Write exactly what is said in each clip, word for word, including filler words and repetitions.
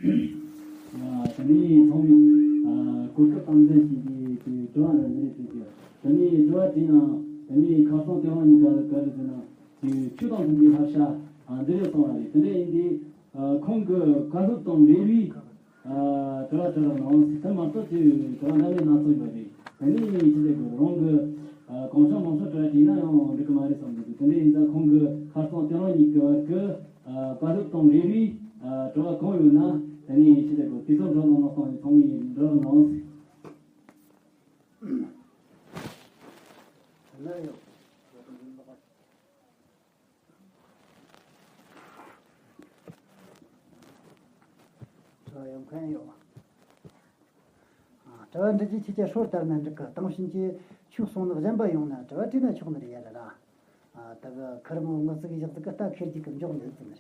ཨ། དེ་ནས་ཚང་མས་ཨ་གོ་སྐབས་དམ་འཛིན་བྱས་ཏེ་དེ་དྲི་བ་འདྲ་འདི་རེད་དྲིས་ཀྱི། དེ་ནས་དྲི་བ་དྲིས་ན་དེ་ནས་ཁ་སང་དེ་རིང་གཉིས་ཀ་ག་རེ་ཟེར་ན་དེ་ཆོས་དང་མཐུན་པའི་བསླབ་བྱ་ཨ་འདི་རེད་གསུངས་པ་རེད། དེ་འདྲ་ཡིན་དུས་ཨ་ཁོང་གི་བཀའ་སློབ་དང་འབྲེལ་བའི་ཨ་དྲི་བ་དྲི་རོགས་གནང་། དེ་མ་གཏོགས་ཀྱི་དྲི་བ་འདྲ་མིན་སྣ་ཚོགས་ཡོད་རེད། དེ་ནས་ཅི་ཟེར་དགོས། རང་གི་ཨ་གང་བྱུང་མང་བྱུང་དྲི་བ་དྲིས་ན་ཡང་འགྲིག་གི་མ་རེད་བསམ་གི་འདུག། དེ་འདྲ་ཡིན་ཙང་ཁོང་གི་ཁ་སང་དེ་རིང་གཉིས་ཀྱི་བར་གྱི་ཨ་བཀའ་སློབ་དང་འབྲེལ་བའི་ཨ་དྲི་བ་གང་ཡོད་ན་དེ་ནས་ཅི་ཟེར་དགོས། དུས་ཚོད་འགྲོ་གནང་མ་གཏོང་བའི་ཚང་མས་འགྲོ་གནང་། དྲི་བ་ཡོད་མཁན་ཡོད། ཨ། དྲི་བ་འདྲི་རྒྱུ་ཁྱེད་ཀྱི་སྲོལ་ལྟར་ན་འགྲིག་གི། དེང་ཕྱིན་ཆད་ཆོས་གསུང་ནི་གཞན་པ་ཡོང་ན་དྲི་བ་དྲིས་ན་ཆོག་ནི་རེད་ཡ་ར་ར། ཨ། ད་གི་ཁུར་མོ་ངོ་ཙིག་གི་བཞག་ཙིག་གི་རྟ་ཁེར་རྒྱུག་གི་མགྱོགས་འདུག་ཟེར་ནི་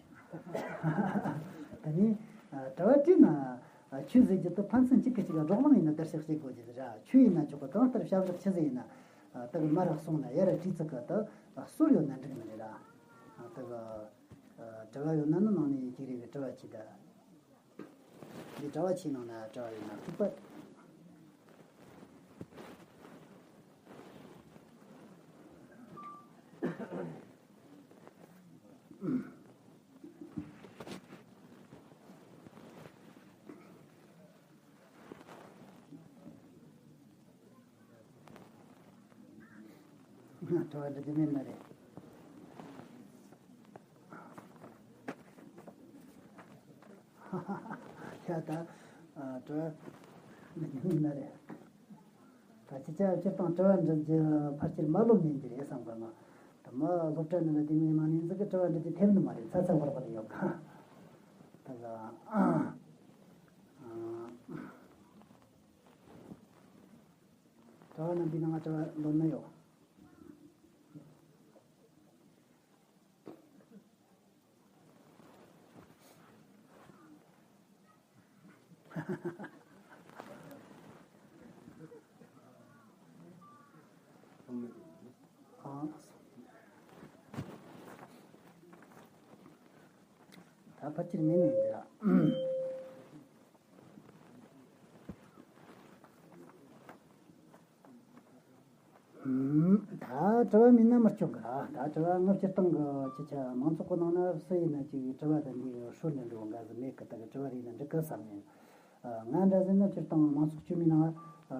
རེད། དེ་ནས་ཨ་དྲི་བ་དྲིས་ན་ཨ་ཆོས་ཟེར་རྒྱུ་དེ་ཕན་ཚུན་གཅིག་གིས་གཅིག་ལ་བགྲོ་གླེང་ཡིན་ན་བསྡུར་ཞིབ་བྱེད་དགོས་རྒྱུ་རེད་ར། ཆོས་ཡིན་ན་ཆོག་གི། གང་ལྟར་བྱ་བཞག་ཆི་ཟིག་ཡིན་ན་ཨ་ད་གི་མ་རག་སོང་ན་ཡ་ར་དྲིས་ཙིག་གི་ད་ཨ་སྲོལ་ཡོད་ན་འགྲིག་ནི་རེད་ར། ཨ་ད་གི་ཨ་དྲི་བ་ཡོད་ན་ནི་ནང་ནས་ཅིག་རེ་གི་དྲི་བ་བྱེད་ད། འདི་དྲི་བ་ཆེ་ནང་ན་དྲི་བ་ཡོད་ན་ལྐུགས་པ། དྲི་བ་འདི་དེ་མིན་ན་རེད། ཤ་ད། ཨ། དྲི་བ་འདི་དེ་མིན་ན་རེད། ད་ཅི་བྱ་སྤྱིར་བཏང་དྲི་བ་འདྲི་རྒྱུ་ཕལ་ཆེར་མ་ལོབས་མེད་འགྱུར་ཡོད་བསམ་གི་མ། ད་མི་སློབ་གྲྭ་འདི་ལ་དེ་མིན་ནང་ནས་འཛི་གི་དྲི་བ་འདྲི་རྒྱུ་ཐེབས་ནི་མ་རེད། ཚ་ཚ་ཧོར་ཧོར་ཡོད་གི། ད་གི། ཨ། དྲི་བ་རྣམ་པའི་ནང་ང་དྲི་བ་འདོན་ནི་ཡོད། ཨ། ད་ཕལ་ཆེར་མེད་ནི་འདི་ར། ད་དྲི་བ་མེད་ན་མི་སྐྱོན་གི་ར། ད་དྲི་བ་ངའི་སྤྱིར་བཏང་གི་ཅི་ཆ་མང་ཚོགས་ཀྱི་ནང་ན་སུ་ཡིན་ན་ཅིག་དྲི་བ་དང་འདི་སྲོལ་འདི་འགྲོ་འགའ་ཟིག་མེད་གི། ད་གི་དྲི་བ་རེད་ན་འགྲིག་གི་བསམ་ནས། ང་འདྲ་ཟིག་ན་སྤྱིར་བཏང་མང་ཚོགས་དཀྱུས་མའི་ནང་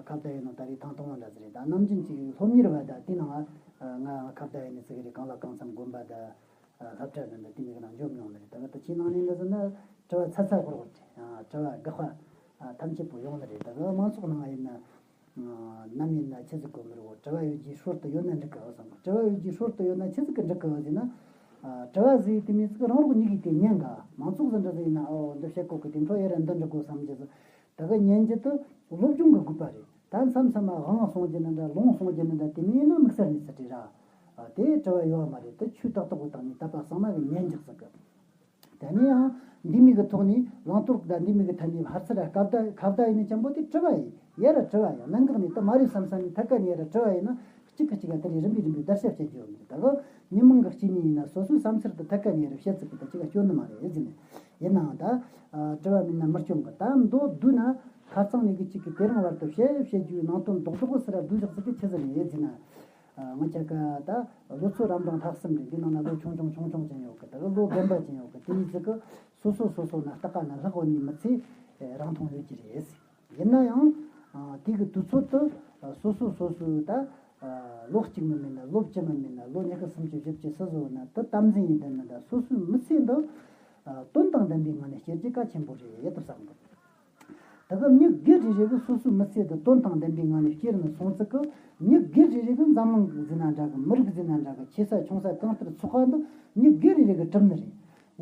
ཁ་བརྡ་ཡིན་ནོ་ད་རེས་ཐེངས་དང་པོ་འདྲ་ཟིག་རེད། ད་ནམ་རྒྱུན་ཅིག་སློབ་གཉེར་བ་ད་དེའི་ནང་ང་ཁ་བརྡ་ཡིན་ནི་ཟིག་རེད། གང་ལ་གང་འཚམ་དགོན་པ་ད་སློབ་གྲྭ་འདི་འདྲ་དེ་མིན་གི་ནང་འཇོམས་མྱོང་ནི་རེད། ད་གི་ད་ཁྱེད་ནང་ནས་འདྲ་ཟིག་ན་དྲི་བ་ཚ་ཚ་ཧོར་ཧོར་གྱི་དྲི་བ་དགག་པ་ཐམས་ཅད་པོ་ཡོང་ནི་རེད། ད་གི་མང་ཚོགས་ནང་ཡིན་ན། ནམ་ཡིན་ན་ཆི་ཟིག་གོ་མི་རུང་། དྲི་བ་ཡོད་རྒྱུའི་སྲོལ་དུ་ཡོད་ན་འགྲིག་གི་བསམ། དྲི་བ་ཡོད་རྒྱུའི་སྲོལ་དུ་ཡོད་ན་ཆི་ཟིག་གི་འགྲིག་གི་ཟེར་ན། དྲི་བ་ཟིག་དེ་མི་ཟིག་རང་རོགས་ཉིད་ཀྱིས་དེ་ཉན་ག། མང་ཚོགས་ཟིག་འདྲ་ཟིག་ཡིན་ན། ཨོ་འདི་བཤད་གོ་གི། དེ་འཕྲོ་ཡ་ར་འདི་འགྲིག་གོ་བསམ་རྒྱུ་ཟིག། ད་གི་ཉན་རྒྱུ་དེ་སློབ་སྦྱོང་གི་དགོས་པ་རེད། ད་མཚམས་མཚམས་མ་དབང་སོང་རྒྱུ་ནི་འདྲ་ལོང་སོང་རྒྱུ་ནི་འདྲ་དེ་མིན་ཡིན་ན་དམིགས་བསལ་ནི་ཟིག་རེད་ར། དེ་དྲི་བ་ཡོད་མ་རེད། དེ་ཆོས་ཏག་ཏག་གི་སྟེང་ནས་དད་པ་གཙང་མ་གི་ཉན་རྒྱུ་ཟིག་གི། དེ་ནས་ཡང་འདི་མི་གི་ཐོག་ནས་བླང་དོར་དང་འདི་མི་གི་ཐད་ནས་ཕར་ཚུར་ཁ་བརྡ་ཁ་བརྡ་ཡིན་ནི་ཅན་པོ་དེ་དྲི་བ་ཡིན། ཡ་ར་དྲི་བ་ཡིན། གནད་འགག་ནས་དེ་མ་རེད་བསམ་བསམ་ནས་ཐད་ཀ་ནས་ཡ་ར་དྲི་བ་ཡིན་ན་གཅིག་གིས་གཅིག་ག་དེ་རེད་རིམ་པས་རིམ་པས་བརྡར་ཤ་བྱེད་རྒྱུ་ཡོད་མི་རེད། ད་གི་མི་མང་གི་སྐྱེ་གནས་ཡིན་ན་སོ་སོའི་བསམ་ཚུལ་དེ་ཐད་ཀ་ནས་ཡ་ར་བཤད་ཚུལ་གི་ད་གཅིག་ག་སྐྱོན་ནི་མ་རེད་ཟེར་ནས། ཡིན་ནའང་ད་དྲི་བ་མིན་ན་མི་སྐྱོན་གི། ད་མདོ་བསྡུས་ན་ཁ་རྩང་ནས་གི་གཅིག་གིས་དེ་རིང་བར་དུ་བཤད་བཤད་རྒྱུའི་ནང་དོན་རྡོག་རྡོག་ཟེར་ར་བསྡུས་བཞག་ཟིག་གི་ཆི་ཟིག་རེད་ཟེར་ན། ང་ཅག་ག་ད་ལོ་ཚོད་རབ་འབྲིང་ལྷག་གསུམ་རེད། འདི་ནང་ན་ལོ་ཆུང་ཆུང་ཆུང་ཆུང་ཅན་ཡོད་གི། ད་གི་ལོ་རྒན་པ་ཅན་ཡོད་གི། དེ་ཡིན་ཟིག་གི་སོ་སོ་སོ་སོ་ན་སྟག་ཀ་ན་ལྷག་འོ་ནི་མི་ཚེ་རིང་ཐུང་ཡོད་ཀྱི་རེད། ཡིན་ན་ཡང་དེ་གི་དུས་ཚོད་དུ་སོ་སོ་སོ་སོའི་ད་ལོ་གཅིག་མིན་མིན་ན་ལོ་བཅུ་མིན་མིན་ན་ལོ་ཉི་ཤུ་སུམ་ཅུ་བཞི་བཅུ་སུ་ཟོ་ན་དུ་དམ་འཛིན་ཡིན། དེ་ནི་ད་སོ་སོའི་མི་ཚེ་འདི་དོན་དང་ལྡན་པའི་ངང་ནས་སྐྱེལ་རྒྱུ་གལ་ཆེན་པོ་རེད་དུ་བསམ་གི། ད་གི་མི་སྒེར་རེ་རེ་གིས་སོ་སོའི་མི་ཚེ་འདི་དོན་དང་ལྡན་པའི་ངང་ནས་སྐྱེལ་ནས་སོང་ཙི་གི། མི་སྒེར་རེ་རེ་གིས་འཛམ་གླིང་གི་ཟེར་ན་འདྲ་གི། མི་རིགས་ཟེར་ན་འདྲ་གི། ཆེ་ས་ཆུང་ས་གང་ལྟར་ཚོགས་པ་འདི་མི་སྒེར་རེ་རེ་གིས་གྲུབ་ནི་རེད།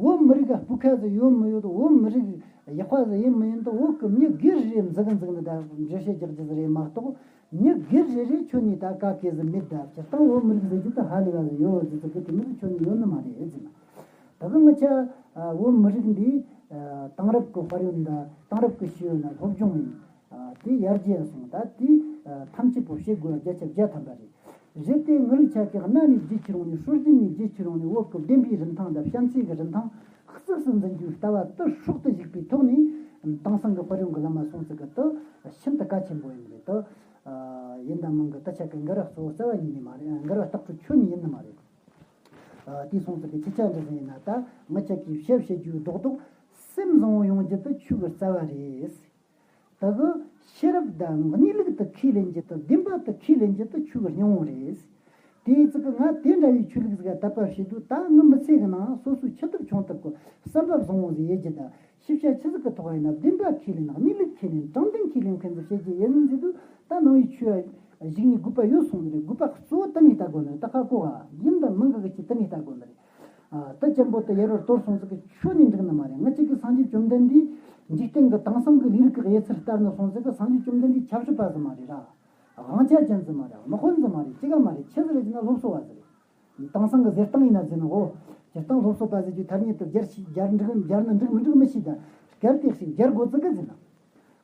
བོད་མི་རིགས་ཀ་སྤུས་ཀ་ཟིག་ཡོད་མི་ཡོད། བོད་མི་རིགས་ཡག་པ་ཟིག་ཡིན་མི་ཡིན་འདི་བོད་གི་མི་སྒེར་རེ་འཛིན་གི་འཛིན་གི་ད་འགྲེལ་བཤད་རྒྱག་རྒྱུ་ཟིག་རེད་མ་གཏོགས། མི་སྒེར་རེ་རེ་ཁྱོན་ནས་ད་ག་གེ་ཟིག་མེད། ད་སྤྱིར་བཏང་བོད་མི་རིགས་ཟེར་རྒྱུ་ད་ཧ་ལས་པ་ཟིག་ཡོད་ཟིག་ཟིག་གི་དེ་མི་ཟིག་ཁྱོན་ནས་ཡོད་ནི་མ་རེད་ཟེར་ན། ད་གི་ང་ཆ་བོད་མི་རིགས་འདི་དེང་རབས་ཀྱི་དཔལ་ཡོན་དང་དེང་རབས་ཀྱི་ཤེས་ཡོན་ལ་སློབ་སྦྱོང་ཡིན། དེ་ཡར་རྒྱས་སོང་། ད་དེ་ཐམས་ཅད་པོ་བྱེད་དགོས་བརྒྱ་ཆ་བརྒྱ་ཐམ་པ་རེད། གཞི་དེ་ངའི་རིགས་ཆ་གི་གནའ་ནས་རྗེས་ཁྱེར་ཡོང་ནས། སྲོལ་རྒྱུན་ནས་རྗེས་ཁྱེར་ཡོང་ནས། བོད་ཀྱི་བདེན་པའི་རིན་ཐང་དང་བྱམས་བརྩེ་གི་རིན་ཐང་གཙིགས་སུ་འཛིན་རྒྱུའི་ལྟ་བ་དེ་སྲོག་ཏུ་བཞག་པའི་ཐོག་ནས། དེང་སང་གི་དཔལ་ཡོན་གྱི་བླ་མ་སོང་ཚིག་གི་དུ་ཤིན་ཏུ་གལ་ཆེན་པོ་ཡིན་རེད་དུ། ཡིན་དང་མིན་གྱི་དུ་ཆ་གི་འགལ་བ་གཙོ་བོ་རྩ་བ་ཉིད་ནས་མ་རེད། འགལ་བ་རྟག་ཏུ་ཁྱོན་ནས་ཡིན་ནི་མ་རེད། དེའི་སོང་ཚིག་གི་ཅི་ཆ་འདྲ་ཟིན་ཡིན་ན། ད་ང་ཅག་གིས་བཤད་བཤད་རྒྱུའི་རྡོག་རྡོག་སེམས་བཟང་བོ་ཡོང་རྒྱུ་དུ་ཆོས་གི་རྩ་བ་རེད། དེ་གི་ཤེས་རབ་དང་གནས་ལུགས་དེ་ཁས་ལེན་རྒྱུ་དང་བདེན་པ་དེ་ཁས་ལེན་རྒྱུ་དེ་ཆོས་གི་སྙིང་བོ་རེད། དེའི་ཚིག་གི་ང་དེ་འདྲ་བའི་ཆོས་ལུགས་ཟིག་དད་པ་བྱེད་དུས། ད་ངི་མི་ཚེ་གི་ནང་སོ་སོའི་ཆེ་ཐུབ་ཆུང་ཐུབ་གི་བསམ་པ་བཟང་བོ་ཟིག་ཡོད་རྒྱུ་དང་། ཤེས་བྱ་ཆི་ཟིག་གི་ཐོག་ཡིན་ན་བདེན་པ་ཁས་ལེན་དང་གནས་ལུགས་ཁས་ལེན་དྲང་བདེན་ཁས་ལེན་མཁན་ཟིག་བྱེད་རྒྱུ་ཡིན་ཟེར་དུས། ད་ནང་བའི་ཆོས་གཞུག་ནས་དགོས་པ་ཡོད་སོང་ནི་རེད། དགོས་པ་གཙོ་བོ་དེ་ནས་ལྟ་དགོས་ནི་རེད། ད་ཁ་གོ་ག་ཡིན་དང་མིན་གི་གི་ཆེད་དེ་ནས་ལྟ་དགོས་ནི་རེད། ཨ། དེ་ཅན་པོ་དེ་ཡར་བར་དོར་སོང་ཟིག་གི་ཆོས་ནས་འགྲིག་ནི་མ་རེད། ང་ཅག་གི་སངས་རྒྱས་བཅོམ་ལྡན་འདས་འཇིག་རྟེན་གི་དེང་སང་གི་ལས་རིགས་གི་དབྱེ་ཚུལ་ལྟར་ནི་སོང་ཟིག་གི་སངས་རྒྱས་བཅོམ་ལྡན་འདས་ཆབ་སྲིད་པ་ཟིག་མ་རེད་ར། དབང་ཆ་ཅན་ཟིག་མ་རེད། དམག་དཔོན་ཟིག་མ་རེད། ཅི་ག་མ་རེད། ཆི་ཟིག་རེད་ཟེར་ན་སློབ་གསོ་བ་ཟིག་རེད། དེང་སང་གི་ཟེར་སྟངས་ཡིན་ན་ཟེར་ནོ། སྤྱིར་བཏང་སློབ་གསོ་པ་ཟེར་རྒྱུ་ཐ་སྙད་དུ་སྦྱར་ཞིག་སྦྱར་འགྲིག་སྦྱར་ན་འགྲིག་མི་འགྲིག་མི་ཤེས། ད་སྐབས་དེ་ཞིག་སྦྱར་དགོས་ཙི་གི་ཟེར་ན།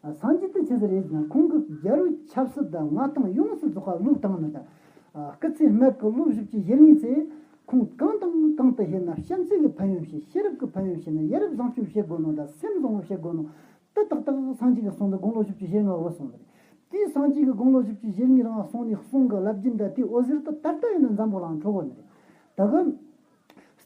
ཨ། སངས་རྒྱས་དེ་ཆི་ཟིག་རེད་ཟེར་ན། ཁོང་གི་རྒྱལ་པོའི་ཆབ་སྲིད་དང་མངའ་ཐང་ཡོངས་སུ་རྫོགས་པ་བློས་བཏང་ནི་དང་། ཨ། སྐུ་ཚེ་སྨད་ཀྱི་ལོ་བཞི་བཅུ་ཞེ་གཉིས་ཚེ་ཁོང་གང་དང་གང་དུ་ཕྱིན་ན་བྱམས་བརྩེ་གི་ཕན་ཡོན་བྱེད། ཤེས་རབ་ཀྱི་ཕན་ཡོན་བྱེད་ན། ཡ་རབས་བཟང་སྤྱོད་བྱེད་དགོས་ནོ་དང་། སེམས་བཟང་བོ་བྱེད་དགོས་ནོ། དེ་ཏག་ཏག་སངས་རྒྱས་ཀྱི་གསུང་དེ་དགུང་ལོ་བཞི་བཅུ་ཞེ་ལྔ་བུད་སོང་ནི་རེད། དེའི་སངས་རྒྱས་ཀྱི་དགུང་ལོ་བཞི་བཅུ་ཞེ་ལྔའི་རིང་གསུངས་ནས་གསུང་གི་བསླབ་སྦྱོང་དང་དེའི་འོད་ཟེར་དེ་ད་ལྟ་ཡིན་ན་འཛམ་བུ་གླིང་འཕྲོ་གོ་ནི་རེད། ད་གི་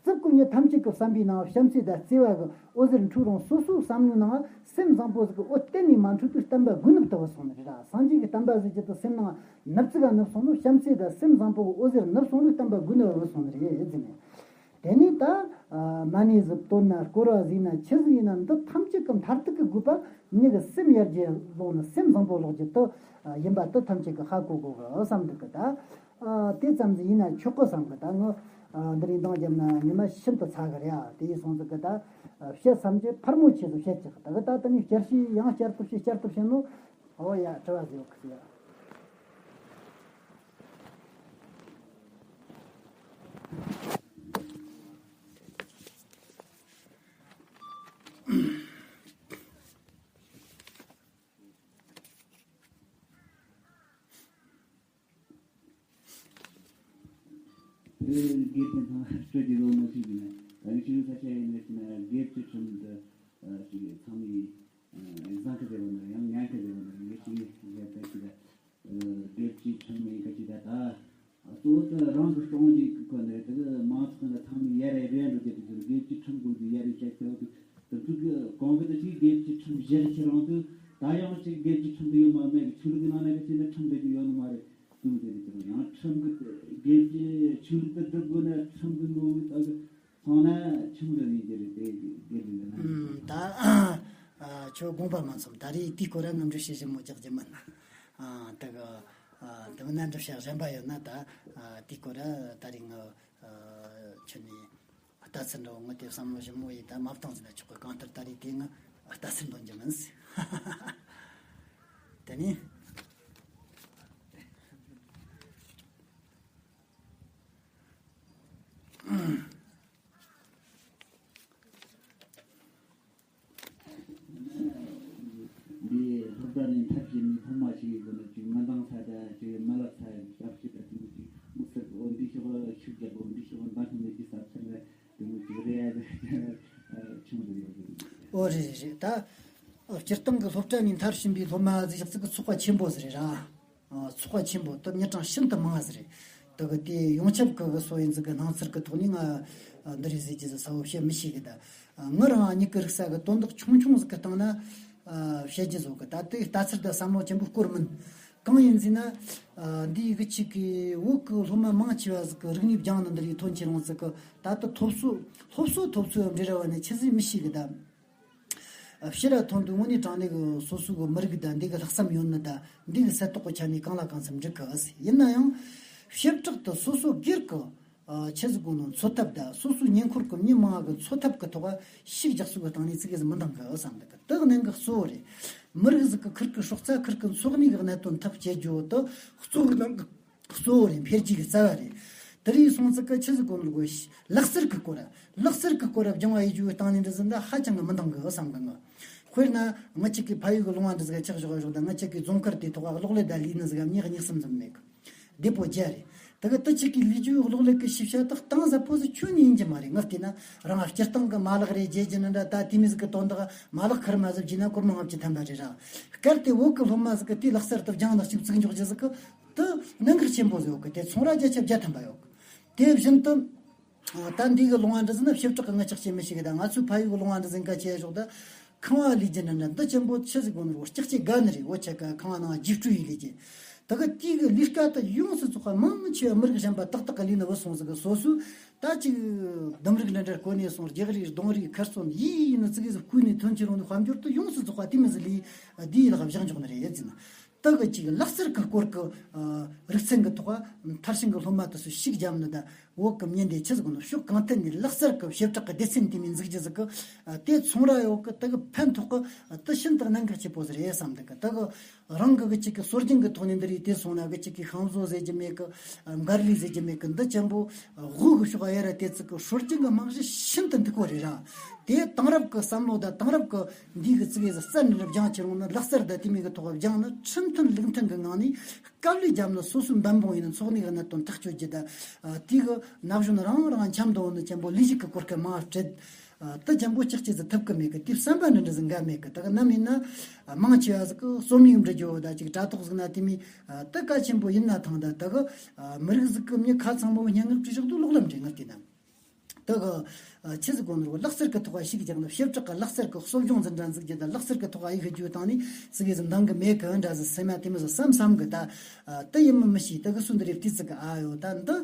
རྩིབ་ཀྱི་མྱི་ཐམས་ཅད་ཀྱི་བསམ་པའི་ནང་བྱམས་བརྩེ་དང་བརྩེ་བ་གི་འོད་ཟེར་འཕྲོས་རུང་། སོ་སོའི་བསམ་བློའི་ནང་སེམས་བཟང་པོ་ཟིག་གི་འོད་གཏན་ནས་མ་འཕྲོས་པའི་བསྟན་པ་རྒུད་ནུབ་ཏུ་བུད་སོང་ནི་རེད། སངས་རྒྱས་ཀྱི་བསྟན་པ་ཟེར་རྒྱུ་དེ་སེམས་ནང་ནུབ་ཙི་ག་ནུབ་སོང་ནོ། བྱམས་བརྩེ་དང་སེམས་བཟང་པོ་གི་འོད་ཟེར་ནུབ་སོང་ནོ། བསྟན་པ་རྒུད་ནུབ་བུད་སོང་ནི་རེད་ཟེར་ནས། དེ་ནས་ད་མ་ཎི་ཟིག་བཏོན་ན། སྐོར་བ་ཟིག་ན། ཆི་ཟིག་ཡིན་ན། འདི་ཐམས་ཅད་ཀྱི་མཐར་ཐུག་གི་དགོས་པ་མྱི་གི་སེམས་ཡར་རྒྱས་ལོག་ནི། སེམས་བཟང་པོ་ལོག་རྒྱུ་དེ་ཡིན་པ་དེ་ཐམས་ཅད་ཀྱིས་ཧ་གོ་དགོས་གི་བསམ་འདུག་གི། ད་དེ་ཙམ་ཟིག་ཡིན་ན་ཆོག་གི་བསམ་གི། ད་ངས་འདི་རིང་འདང་བརྒྱབ་ན་ཉི་མ་ཤིན་ཏུ་ཚ་གི་རེད། ཨ། དེ་ཡིན་སོང་ཙི་གི་ད་བཤད་བསམ་གྱི་ཕར་མོ་ཆེ་ཟིག་བཤད་ཀྱི། ད་གི་ད་དེ་ནས་བསྐྱར་བཤད་ཡང་བསྐྱར་དུ་བཤད། བསྐྱར་དུ་བཤད་ནོ། ཨོ་ཡ། དྲི་བ་ཟིག་ཡོད་གི་ཟིག་ཡ། དགེ་རྒན་ཚང་སྤྲོད་ཀྱི་ལོ་མ་ཞིག་ཡིན་ན། ད་ནི་ཤེས་ཡོན་ས་ཆ་ཡིན་ན་ཞིག་ན་དགེ་བཅུ་ཁྲིམས་འདི་ཅིག་ཚང་མས་བཟང་གི་ཟེར་བ་ན་ཡང་ངན་གི་ཟེར་བ་ན། ངས་ཅིག་ཡ་ད་ཅིག་ད་དགེ་བཅུའི་ཁྲིམས་ཡིན་ག་ཅིག་ད་ད། གཙོ་བོ་དེ་རང་གི་སྲོག་ཉེན་གི་སྐོར་ནས་དེ་གི་མང་ཚོགས་ལ་ཚང་མས་ཡ་རེ་རེ་འགྲོ་རྒྱུ་དེ་ཚོ་དགེ་བཅུའི་ཁྲིམས་སྐོར་དུ་ཡ་རེ་བཤད་ཀྱི་ཡོད་དུས། དེ་ཚོ་གི་གོང་གི་དེ་ཅིག་དགེ་བཅུའི་ཁྲིམས་གཞིར་ཁྱེར་རང་དུས། ད་ཡང་ཅིག་དགེ་བཅུའི་ཁྲིམས་དེ་ཡོད་མ་མེད་གི། ཆོས་ལུགས་ནང་ན་གི་ཅིག་ན་ཁྲིམས་འདྲ་ཅིག་ཡོད་ནི་མ་རེད། དུས་དེ་རེད། དེ་ཡང་ཁྲིམས་གི་དགེ་བཅུའི་ཆོས་ལུགས་དེ་སྒྲུབ་དགོས་ན་ཁྲིམས་གི་ངོ་བོའི་ད་གི་སོང་ན་ཆུང་དུ་ཡིན་གྱི་རེད། དེ་དགེ་རྒན་ལ་ན། ཨུམ། ད་ཨ་ཁྱོད་དགོངས་པ་མ་ཚོམ། ད་རེས་དེའི་སྐོར་ལ་ངས་འགྲེལ་བཤད་ཞིབ་མོ་རྒྱག་རྒྱུ་མིན། ཨ་ད་གི་ཨ་དེ་མིན་ན་འགྲེལ་བཤད་གཞན་པ་ཡོད་ན། ད་ཨ་དེའི་སྐོར་ལ་ད་རེས་ངས་ཨ་ཁྱོད་ནས་ལྟ་ཚུལ་འདྲ་བོ་ངས་དེ་བསམ་བློ་ཞིབ་མོ་ཡེ་ད་མ་བཏང་ཟིན་ན་ཆོག་གི། གང་ལྟར་ད་རེས་དེ་ངས་ལྟ་ཚུལ་འདོན་རྒྱུ་མིན། དེ་ནས། འདི་སློབ་གྲྭ་ནས་མཐར་ཕྱིན་ནས་སློབ་མ་ཞིག་ཡིན་དགོས་ན། ཅིག་མི་འདང་ས་དང་ཅིག་མི་ལབ་ས་ཞབས་ཕྱི་དང་དེ་མོ་ཅིག་དམིགས་བསལ་གི། འོ་འདི་ཞིག་ལ་ཤུགས་རྒྱག་དགོས། འདི་ཞིག་ལ་འདང་ཤུགས་མེད་ཀྱི་ས་ཚུལ་ལ་དེ་མོ་ཅིག་རེད་ཆུང་དུ་ཡོད་དགོས། ཨོ་རེད་རེད་རེད། ད་སྤྱིར་བཏང་གི་སློབ་གྲྭ་ནས་མཐར་ཕྱིན་པའི་སློབ་མ་ཟིག་ཡག་ཚིག་གི་ཚོགས་པ་ཆེན་པོ་ཟིག་རེད་ར། ཨ་ཚོགས་པ་ཆེན་པོ་དེ་མི་གྲངས་ཤིན་ཏུ་མང་བ་ཟིག་རེད། དེ་གི་དེ་ཡོངས་ཁྱབ་ཀྱི་གི་སོ་ཡིན་ཟིག་གི་སྣང་ཚུལ་གི་ཐོག་ནས་ང་ཨ་འདི་རེད་ཟེར་རྒྱུ་ཟིག་གསལ་བོ་བཤད་མི་ཤེས་གི། ད་ཨ་ང་རང་མྱིག་གིས་རིག་ས་གི་དོན་དག་ཆུང་ཆུང་ཟིག་གི་སྟེང་ན་ཨ་བཤད་རྒྱུ་ཟིག་གི། ད་དེ་ལྟ་ཚུལ་དང་བསམ་བློ་ཆེན་པོ་སྐོར་མིན། གང་ཡིན་ཟེར་ན། ཨ་འདི་གི་ཅིག་གི་བོད་གི་སློབ་མ་མང་ཆེ་བ་ཟིག་གི་རིག་གནས་སྦྱངས་ནི་འདི་རིགས་ཐོན་ཆེ་རུང་ཟིག་གི། ད་ལྟ་སློབ་གསོ་སློབ་གསོ་ཐོབ་ཚུལ་འབྲེལ་བ་ནས་ཆི་ཟིག་མི་ཤེས་གི། ད་ཕྱིར་ར་ཐོན་དུས་དངོས་གནས་དྲང་གནས་གི་སོ་སོ་གི་མི་རིགས་དང་འདི་གི་ལྷག་བསམ་ཡོད་ནི་དང་འདི་གི་སད་རྟོགས་གི་ཆ་ནས་གང་ལ་གང་འཚམ་འགྲིག་གི། ཡིན་ན་ཡང་བྱེ་བྲག་ཏུ་སོ་སོ་སྒེར་གི་ཨ་ཆི་ཟིག་གོ་ནོ་འཚོ་ཐབས་དང་སོ་སོའི་ཉེ་འཁོར་གི་མི་མང་གི་འཚོ་ཐབས་གི་ཐོག་ཤུགས་རྒྱག་ཚུལ་གི་སྟེང་ནས་ཙི་གེ་ཟིག་མི་འདང་གི་བསམ་འདུག་གི། དེ་གི་ནང་གི་གཙོ་བོ་རེད། མི་རིགས་ཟིག་གི་ཁུར་གི་སྲོག་རྩ་ཁུར་གི་འཚོ་གནས་གི་གནད་དོན་ཐག་བཅད་རྒྱུ་བོ་དེ་གཙོ་བོ་ནང་གི་གཙོ་བོ་རེད། འཕེལ་རྒྱས་ཀྱི་རྩ་བ་རེད། དེ་རིང་སོང་ཙི་གི་ཆི་ཟིག་གོ་ནོ་གོ་ལག་རྩལ་གི་སྐོར་ལ་ལག་རྩལ་གི་སྐོར་ལ་སྦྱང་བ་ཡེད་རྒྱུ་བོའི་སྟེང་ནས་འདྲ་ཟིག་འདི་ཧ་ཅང་གི་མི་འདང་གི་བསམ་གི། ང་དཔེར་ན་ང་ཅག་གི་ཕ་ཡུལ་གི་ལུང་བ་འདི་ཟིག་ཆགས་བཞག་བཞག་དང་། ང་ཅག་གི་རྫོང་མཁར་དེ་ཐོག་གློག་ཀླད་དང་ལས་ནི་ཟིག་མྱི་གཉིས་གསུམ་ཙམ་མེད་གི། བདེ་པོ་རྒྱ་རེད། དེ་གི་དེ་ཆེ་གི་ལས་རྒྱུ་གློག་ཀླད་ཀྱི་ཤེས་བྱ་དག་གཏིང་ཟབ་པོ་ཟིག་ཁྱོན་ནས་ཡིན་གྱི་མ་རེད། ངས་བལྟས་ན་རང་སྤྱིར་བཏང་གི་མ་ལག་རེད། རྒྱལ་གྱི་ནི་འདྲ་ད་དེ་མི་ཟིག་གི་དོན་དག་མ་ལག་ཁུར་མ་ཟིག་བགྱིས་ན་སྒོར་མོ་ལྔ་བཅུ་ཐམ་པ་རེད་ར། གལ་ཏེ་བོད་ཀྱི་སློབ་མ་ཟིག་གི་དེའི་ལག་རྩལ་དུ་སྦྱངས་ནས་གཅིག་བཙུགས་འཇོག་རྒྱུ་ཟིག་གི་དེ་གནད་འགག་ཆེན་པོ་ཟིག་ཡོད་གི། དེ་ཚོང་ར་བརྒྱ་ཆ་བརྒྱ་ཐམ་པ་ཡོད་གི། དེ་བཞིན་དུ། ད་འདི་གི་ལུང་བ་འདི་ཟིན་ན་ཞིབ་ཕྲ་གི་ངས་ཅག་ཅེས་མི་ཤེས་གི། ད་ང་ཚོའི་ཕ་ཡུལ་གི་ལུང་བ་འདི་ཟིན་ག་ཆེ་ཞོག་ད། ཁང་བ་ལས་རྒྱུ་འདྲ་འདྲ་འདི་ཆེན་པོ་ཆི་ཟིག་གོ་ནོར་ལྕགས་ཀྱི་དགའ་ནི་རེད། འོ་ཆ་ག་ཁང་བ་ནང་རྒྱུགས་སྤྲོད་ཡི་ལས་རྒྱུ། ད་གི་དེའི་གི་ལས་ཀ་ད་ཡོངས་སུ་རྫོགས་པ་མང་ཆེ་བ་མི་རིགས་གཞན་པ་ཏག་ཏག་གི་ལས་ནི་བུད་སོང་ཟིག་གི། སོ་སོའི་ད་ཅིག་ལྡུམ་རིགས་འདྲ་འདྲ་བརྐོས་ནས་སོང་། རྒྱག་རེས་རྡུང་རེས་ཁར་སོང་ཡི་ཡི་ནི་ཙི་གེ་ཟིག་བརྐོས་ནས་ཐོན་ཁྱེར་རུང་ནི་དཔལ་འབྱོར་ད་ཡོངས་སུ་རྫོགས་པ་དེ་མི་ཟིག་ལས་དེའི་ལག་བཞག་འཇོག་ནི་རེད་ཟེར་ན། ད་གི་ཅིག་ལག་རྩལ་གི་སྐོར་གི་རིག་ཚན་གི་ཐོག་མཐར་ཕྱིན་གི་སློབ་མ་དེ་ཚོ་ཞིག་རྒྱབ་ནི་ད། བོད་གི་མྱི་འདི་ཆི་ཟིག་ནོ་ཕྱོགས་གང་ཐད་ནས་ལག་རྩལ་གི་བྱེ་བྲག་གི་སྡེ་ཚན་དེ་མིན་འཛུགས་རྒྱུ་ཟིག་གི། དེ་ཚོང་ར་ཡོད་གི། ད་གི་ཕན་ཐོགས་གི་དེ་ཤིན་ཏུ་གནད་འགག་ཆེ་པོ་ཟིག་རེད་བསམ་འདུག་གི། ད་གི་རང་གི་གི་ཅིག་གི་སྲོལ་རྒྱུན་གི་ཐོག་ནས་འདི་རིགས་དེ་སོང་ན་གི་ཅིག་གི་ཤིང་བཟོ་ཟེར་རྒྱུ་མེད་གི། མགར་ལས་ཟེར་རྒྱུ་མེད་གི། འདི་ཅན་པོ་དབུགས་གི་ཕྱོགས་ཡ་ར་དེ་ཚིག་གི་སྲོལ་རྒྱུན་གི་རྨང་གཞི་ཤིན་ཏུ་འདུག་གོ་རེད་ར། དེ་དེང་རབས་གི་བསམ་བློ་དང་དེང་རབས་གི་འདི་གི་ཙི་གེ་ཟིག་རྩལ་འདི་ར་སྦྱང་ཁྱེར་འོང་ན་ལག་རྩལ་དང་དེ་མིན་གི་ཐོག་སྦྱངས་ན་ཁྲིམས་མཐུན་ལུགས་མཐུན་གི་ངང་ནས་དཀའ་ལས་བརྒྱབ་ན་སོ་སོའི་འབད་འབུངས་ཡིན་ན་འཚོ་གནས་གི་གནད་དོན་ཐག་གཅོད་རྒྱུ་དང་། དེ་གི་ན་གཞོན་རང་རང་འཆམ་དུ་འོང་ན་ཅན་པོ་ལས་ཞུགས་གི་སྐོར་གི་མ་སྤྲད། ད་ཅན་པོ་ཅག་ཅི་ཟིག་ཐུབ་གི་མེད་གི། དེ་བསམ་པ་འདྲ་འདྲ་ཟིག་འགའ་མེད་གི། ད་གི་ནམ་ཡིན་ན་མང་ཆེ་བ་ཟིག་གི་སོ་མིག་འབྲི་རྒྱུ་ད་ཅིག་དྲ་ཐོག་ཟིག་ན་དེ་མི་ད་གལ་ཆེན་པོ་ཡིན་ན་ཐང་ད། ད་གི་མི་རིགས་ཟིག་གི་མྱི་ཁ་ཚང་མོ་སྙན་ངག་བྲིས་བཞག་དུས་ལོག་ལམ་འདྲེ་ངར་དེ་ན། ད་གི་ཆི་ཟིག་གོ་ནོར་ལག་རྩལ་གི་ཐོག་ཞིག་རྒྱག་ན་བྱེ་བྲག་གི་ལག་རྩལ་གི་གསོ་སྦྱོང་འཛིན་གྲྭ་འཛུགས་རྒྱུ་དང་ལག་རྩལ་གི་ཐོག་ཡིག་རྒྱུ་བཏང་ནས་ཙི་གེ་ཟིག་འདང་གི་མེད་གི་འདྲ་ཟིག་སེམས་ཡ་དེ་མོ་ཟིག་བསམ་བསམ་གི། ད་ད་ཡིན་མིན་མི་ཤེས། ད་གི་སུ་འདི་རེད་དེ་ཙི་གི་ཨ་ཡོ་ད་འདི་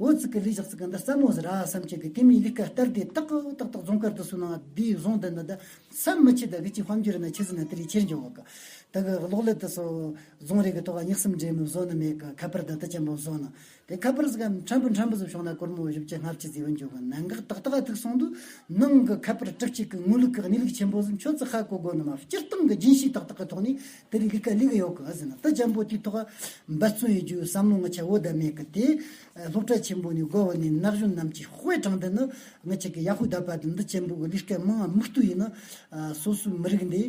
འོ་ཙི་གི་ལས་ཞག་ཙི་གི་འདི་རྩ་མོ་ཟིག་ར་བསམ་ཅིག་གི། དེ་མིན་ལས་ཀ་ལྟར་དེ་ཏག་ཏག་ཏག་རྫོང་དཀར་དུ་སུ་ནང་དེ་བཟུང་དེ་ནི་ད་བསམ་མི་ཆེ། ད་གི་ཅི་དཔལ་འབྱོར་ན་ཆི་ཟིག་ན་དེ་རེད་ཁྱེར་འཇོག་གི། ད་གི་གློག་ཀླད་དུ་སོ་རྫོང་རེ་གི་ཐོག་ཉག་གསུམ་འདྲེ་མོ་བཟོ་ནི་མེད་གི། ཁ་པར་ད་ད་ཅན་པོ་བཟོ་ནི། དེ་ཁ་པར་ཟིག་ག་ཕྲན་བུ་ཕྲན་བུ་ཟིག་བྱུང་ན་སྒོར་མོ་བཞི་བཅུ་ལྔ་བཅུ་ཟིག་བུན་འཇོག་གི། ནང་འགག་ཏག་ཏག་ཐུག་སོང་དུས་ནང་གི་ཁ་པར་གྲུབ་ཅིག་གི་ངོ་ལུགས་གི་གནས་ལུགས་ཆེན་པོ་ཟིག་ཁྱོད་ཚོ་ཧ་གོ་དགོ་ནི་མ། སྤྱིར་བཏང་གི་རྒྱུན་ཤེས་ཏག་ཏག་གི་ཐོག་ནས་དེ་རིགས་ལས་ཀ་ལས་གི་ཡོད་གི་ཟེར་ན། ད་ཅན་པོ་དེའི་ཐོག་འབད་བརྩོན་ཡེད་རྒྱུའི་བསམ་བློ་ང་ཆ་བོ་ད་མེད་གི། དེ་སློབ་གྲྭ་ཆེན་པོ་ནས་དགོ་བ་ནས་ན་གཞོན་རྣམས་ཀྱི་དཔེ་དྲངས་དེ་ནི་ང་ཆ་གི་ཡ་ཧུ་ད་པ་དེ་འདི་ཅན་པོ་གི་ལས་ཀ་མང་མིག་ལྟོས་ཡིན་ན། སོ་སོའི་མི་རིགས་འདི་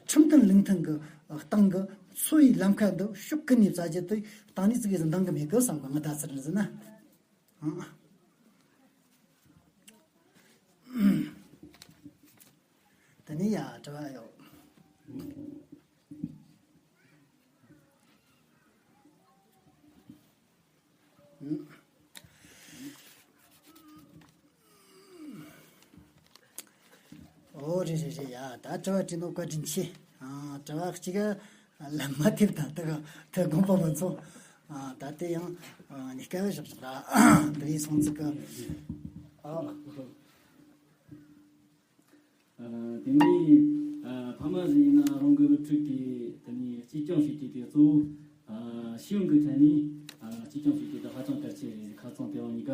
ཁྲིམས་མཐུན་ལུགས་མཐུན་གི་སྟེང་གི་འཚོ་བའི་ལམ་ཁ་འདི་ཤུགས་ཀུན་ནས་བཙལ་རྒྱུ་དེ་བཏང་ནས་ཙི་གེ་ཟིག་འདང་གི་མེད་གི་བསམ་གི། ང་ད་ཚར་ཟིན་ན། ཨང་། དེ་ནས་ཡ་དྲི་བ་ཡོད། ཨང་། ཨོ་རེད་རེད་རེད། ཡ་ད་དྲི་བ་དྲིས་ནོ་བཀའ་དྲིན་ཆེ། ཨ་དྲི་བ་གཅིག་ག་ལ་མ་ཐེབས་ད་ད་ག་ད་དགོངས་པ་མ་ཚོམས། ཨ་ད་དེ་ཡང་ཨ་ཉིས་ཀ་བཞག་བཞག་ར། དེ་རིང་སོང་ཚིག་ག་ཨ། ཨ་དེ་ནས་ཨ་ཕ་མ་ཟིག་ཡིན་ན་རང་གི་བུ་ཕྲུག་དེ་དེ་ནས་གཅེས་སྐྱོང་བྱེད་རྒྱུ་དེ་གཙོ་བོ་ཨ་ཤེས་ཡོན་གྱི་ཐད་ནས་ཨ་གཅེས་སྐྱོང་བྱེད་རྒྱུ་དེ་ཧ་ཅང་གལ་ཆེ་རེད། ཁ་རྩང་དེ་བ་གཉིས་ཀ་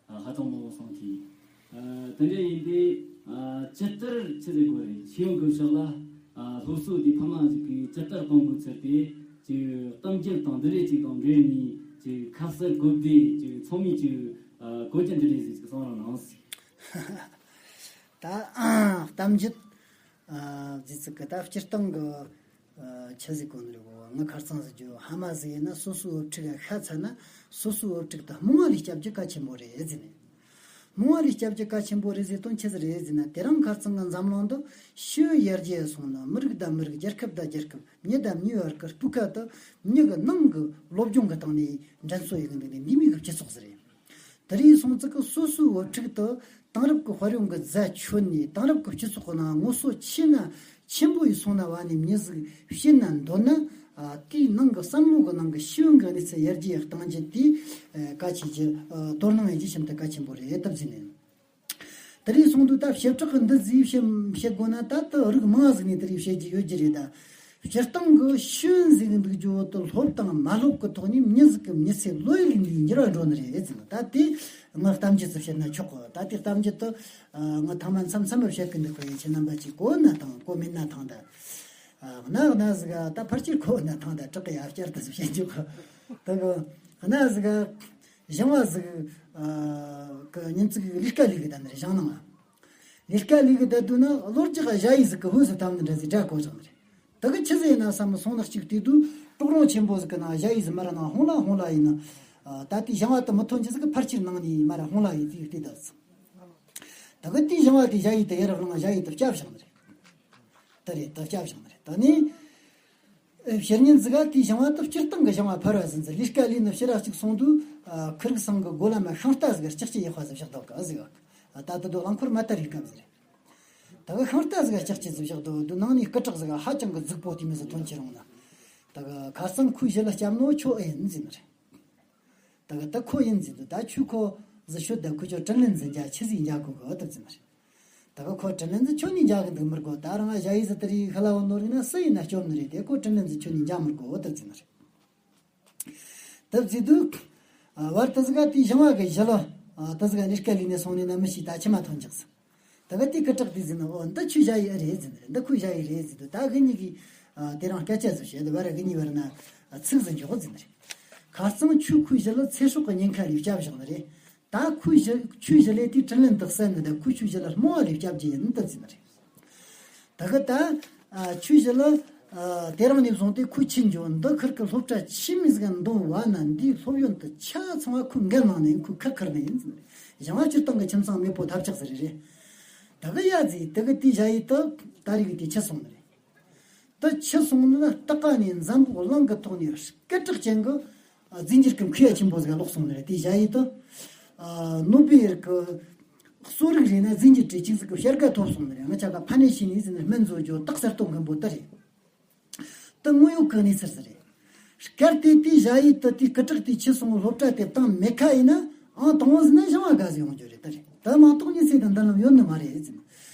ཨ་ཧ་ཅང་མང་བོ་སོང་གི། ཨ་དེ་འདྲ་ཡིན་ཏེ་ཨ་ཇི་ལྟར་ཆི་ཟེར་དགོས་རེད། ཤེས་ཡོན་གྱི་ཕྱོགས་ལ་ཨ་སློབ་གསོ་དེ་ཕ་མ་ཞིག་གིས་ཇི་ལྟར་གཏོང་དགོས་ཚུལ་དེ་ཅིག་གཏམ་རྒྱུད་དང་འདི་རེད་ཅིག་དང་འབྲེལ་ནས་ཅིག་ཁ་གསལ་གོ་བདེ་ཅིག་ཚང་མས་ཅིག་ཨ་གོ་རྒྱུ་འདི་རེད་ཟེར་ཅིག་གསུང་རོགས་གནང་། ད་གཏམ་རྒྱུད་ཨ་ཟེར་ཚིག་གི་ད་སྤྱིར་བཏང་གི་ཨ་ཆི་ཟིག་གོ་ནི་རེད་གོ། ངས་ཁ་རྩང་ཟིག་རྒྱུ་ཕ་མ་ཟིག་ཡིན་ན་སོ་སོའི་བུ་ཕྲུག་ག་ཤ་ཚ་ན་སོ་སོའི་བུ་ཕྲུག་ད་རྨོངས་བ་ལས་སྐྱབས་རྒྱུ་གལ་ཆེན་པོ་རེད་ཟེར་ནས། རྨོངས་བ་ལས་སྐྱབས་རྒྱུ་གལ་ཆེན་པོ་རེད་ཟེར་དོན་ཆི་ཟིག་རེད་ཟེར་ན། དེ་རིང་ཁ་རྩང་གི་འཛམ་གླིང་འདི་ཤེས་ཡོན་ཡར་རྒྱས་སོང་ན་མི་རིགས་དང་མི་རིགས་རྒྱལ་ཁབ་དང་རྒྱལ་ཁབ་མྱི་དང་མྱི་བར་གྱི་སྤུས་ཀ་དེ་མྱི་གི་ནང་གི་སློབ་སྦྱོང་གི་སྟེང་ནས་འགྲན་རྩོད་ཡེད་གི་འདུག་ནས་འདི་མོ་གི་སྤྱི་ཚོགས་ཟིག་རེད། དེ་རིང་སོང་ཙི་གི་སོ་སོའི་བུ་ཕྲུག་དེ་དེང་རབས་ཀྱི་དཔལ་ཡོན་གྱི་རྫ་ཁྱོན་ནས་དེང་རབས་ཀྱི་སྤྱི་ཚོགས་ཀྱི་ནང་ངོ་སོ་ཆེ་ན་ཆེན་པོ་ཡིས་སོང་ན་བ་ནས་མྱི་ཟིག་ཤེས་ན་འདོད་ན། ཨ་དེའི་ནང་གི་བསམ་བློ་གི་ནང་གི་ཤེས་ཡོན་གྱི་གནས་ཚད་ཡར་རྒྱས་གཏང་རྒྱུ་དེ་ཨ་གལ་ཆེ་རྒྱུ་ཨ་དོ་སྣང་ཡེད་རྒྱུ་ཤིན་ཏུ་གལ་ཆེན་པོ་རེད་སྟབས་ཟིན་ནས། དེ་རིང་སོང་དུས་ད་བྱེ་བྲག་གི་འདི་ཟིག་བཤད་བཤད་དགོས་ན་ད་དེ་རིགས་མང་ཟིག་ནས་དེ་རིགས་བཤད་རྒྱུ་ཡོད་རྒྱུ་རེད་ད། སྤྱིར་བཏང་གི་ཤེས་ཡོན་ཟེར་གི་འདུག་རྒྱུ་བོ་དེ་སློབ་དང་མ་སློབ་ཀྱི་ཐོག་ནས་མྱི་ཟིག་གི་མྱི་ཚེ་བློ་ཡུལ་ལས་འགྱུར་བ་འགྲོ་ནི་རེད་ཟེར་ན། ད་དེ་ངས་གཏམ་རྒྱུད་ཙམ་བཤད་ན་ཆོག་གི། ད་དེ་གཏམ་རྒྱུད་དེ་ཨ་ངས་ཐེངས་མ་མཚམས་མཚམས་མ་བཤད་གི་འདུག་གི། ཡིན་ཁྱེད་རྣམ་པ་ཅིག་གོ་ན་ཐང་གོ་མིན་ན་ཐང་ད། ཨ་གནའ་གནའ་ཟིག་ག་ད་ཕལ་ཆེར་གོ་ན་ཐང་ད་དྲག་གི་ཡ་བསྐྱར་དུ་བཤད་རྒྱུ་གི། ད་གི་གནའ་ཟིག་ག་ཞིང་བ་ཟིག་ཨ་གི་ཉིན་ཅིག་ལས་ཀ་ལས་གི་ད་ནི་ཞིང་ནང་ལས་ཀ་ལས་གི་ད་དུས་ན་གློ་རྒྱག་ག་ཞ་ཡི་ཟིག་གི་ཧུ་སི་ཐམ་ནི་འདྲ་ཟིག་སྒྲ་གོ་བྱུང་ནི་རེད། ད་གི་ཆི་ཟིག་ཡིན་ན་བསམ་སོང་ན་གཅིག་བལྟས་དུས་གྲོག་རོང་ཆེན་པོ་ཟིག་གི་ནང་ཞ་ཡི་ཟིག་མར་ནང་ཧོང་ལ་ཧོང་ལ་ཡིན་ན། ད་དེའི་ཞིང་བ་དེ་མི་ཐོན་ཅི་ཟིག་གི་ཕལ་ཆེར་ནང་ནས་མར་ཧོང་ལ་ཡི་དེའི་ལྟས་ད་ཟིག་ད་གི་དེའི་ཞིང་བ་དེ་ཞ་ཡི་དེ་ཡར་བླངས་ཞ་ཡི་དེ་བསྐྱབས་བཞག་ནི་རེད། དེ་རེད་དེ་བསྐྱབས་བཞག་ནི་རེད། ད་ནི། ཕྱི་ཉིན་ཟིག་ག་དེའི་ཞིང་བ་དེ་སྤྱིར་བཏང་གི་ཞིང་བ་ཕལ་བ་ཟིན་ཟིག་ལས་ཀ་ལས་ནི་ཕྱི་ར་གཅིག་སོང་དུས། ཁུ་རིག་ཚང་གི་སྒོ་ལ་མ་ཤིང་རྟ་ཟིག་ལྕགས་ཀྱི་ཡག་པ་ཟིག་བཞག་འདུག་གི་ཟིག་ད་དེ་དུ་རླངས་འཁོར་མ་དར་བའི་སྐབས་ཟིག་རེད། ད་གི་ཤིང་རྟ་ཟིག་ལྕགས་ཀྱི་ཟིག་བཞག་འདུག་དེ་ནང་ནས་སྐུ་དྲག་ཟིག་ཧ་ཅང་གི་རྫིག་པོ་དེ་མོ་ཟིག་ཐོན་ཁྱེར་འོང་ན། ད་གི་ཁ་སང་ཁོའི་ཞི་ལི་སྐྱབས་ནོ་ཁྱོ་ཨེ་ཡིན་ཟེར་ནི་རེད། ད་གི་ད་ཁོ་ཡིན་ཟེར་དུས་ད་ཁྱོས་ཁོ་ཟིག་ཤོད། ད་ཁོ་ཁྱོ་དྲིན་ལན་ཟིག་འཇལ་ཆི་ཟིག་འཇལ་དགོས་གི་ཨོ་ཐུབ་ཟེར་ནི་རེད། ད་གི་ཁོ་དྲིན་ལན་ཟིག་ཁྱོད་ནས་འཇལ་གི་འདུག་མི་དགོས། ད་རང་ཞ་ཡི་ཟིག་དེ་རིགས་ཤི་ལ་བུད་ནོ་རིག་ན་སུ་ཡིན་ན་སྐྱོབ་ནི་རེད། དེ་ཁོ་དྲིན་ལན་ཟིག་ཁྱོད་ནས་འཇལ་མི་དགོས་ཨོ་ཐུབ་ཟེར་ནི་རེད། ད་བརྩིས་དུས། བར་དུ་ཟིག་ག་དེའི་ཞིང་བ་གི་ཞི་ལི། ད་ཟིག་ག་ལས་ཀ་ལས་ནས་སོང་ནས་ན་མི་ཤེས། ད་ཁྱིམ་མ་ཐོན་ཅིག་ཟིག་ད་གི་དེ་སྐུ་དྲག་དེ་ཟེར་ནི་ཨོ་འདི་ཁྱོའི་ཞ་ཡི་ཨེ་རེད་ཟེར་ནི་རེད། འདི་ཁོའི་ཞ་ཡི་རེད་ཟེར་དུས་ད་གི་གཉིས་ཀྱིས། དེ་རང་སྐད་ཆ་ཟིག་བཤད་དུས་བར་གི་གཉིས་བར་ན། ཚིག་ཟིག་འཇོག་ཟེར་ནི་རེད། ཁ་སང་ཁྱོས་ཁོའི་ཞི་ལི་ཚེ་སྲོག་གི་ཉེན་ཁ་ལས་བསྐྱབས་བཞག་ནི་རེད། ད་ཁོའི་ཞི་ཁྱོའི་ཞི་ལི་དེའི་དྲིན་ལན་དེ་གསབ་ནི་ད་ཁོས་ཁྱོའི་ཞི་ལི་རྨོངས་བ་ལས་བསྐྱབས་རྒྱུ་ཡིན་ད་ཟེར་ནི་རེད། ད་གི་ད། ཁྱོའི་ཞི་ལི། དེ་རིང་ནས་བཟུང་སྟེ་ཁོའི་ཁྱིམ་འགྱོ་འདི་ཁུར་གི་སློབ་གྲྭ་ཆི་མོ་ཟིག་འདོན་བ་ན་འདིའི་སློབ་ཡོན་དེ་ཆ་ཚང་བ་ཁོའི་འགན་ནང་ནས་ཁོས་ཁུར་ཁུར་ནི་ཡིན་ཟེར་ནི་རེད། ཞིང་བ་སྤྱིར་བཏང་གི་ཁྱིམ་ཚང་མེད་པོ་ཐབས་ཆག་ཟིག་རེད་རེད། ད་གི་ཡ་ཟེར་ད་གི་དེའི་ཞ་ཡི་དེ་ད་རེས་གི་དེ་ཁྱི་སོང་ནི་རེད། ད་ཁྱི་སོང་ནི་ལ་སྟག་ཀ་ནས་འཛམ་བུ་གླིང་གི་ཐོག་ནས་སྐད་གྲགས་ཅན་གི་རྫས་འགྱུར་གི་མཁས་པ་ཆེན་པོ་ཟིག་ལོག་སོང་ནི་རེད། དེའི་ཞ་ཡི་དེ་ནོ་བེལ་གི་གསོ་རིག་རེད་ན་རྫས་འགྱུར་གྱི་ཅིག་ཟིག་གི་བྱ་དགའ་ཐོབ་སོང་ནི་རེད། ང་ཅག་ག་ཕ་ནས་ཤི་ནས་ཟིན་ནས་སྨན་བཟོ་རྒྱུ་རྟགས་གསལ་གཏོང་མཁན་པོ་དེ་རེད། དེ་དངོས་ཡོད་གི་གནས་ཚུལ་ཟིག་རེད། སྐར་དེ་དེའི་ཞ་ཡི་དེ་དེའི་སྐུ་དྲག་དེའི་ཁྱི་སོང་སློབ་གྲྭ་དེ་བཏང་མེད་ཁ་ཡིན་ན་ཨང་དང་པོ་ཟིན་ན་ཞིང་བ་དགའ་ཟིག་ཡོང་རྒྱུ་རེད། དེ་རེད། དེ་མ་གཏོགས་མྱི་ཚེ་དང་མདུན་ལམ་ཡོད་ནི་མ་རེད་ཟེར་ནས།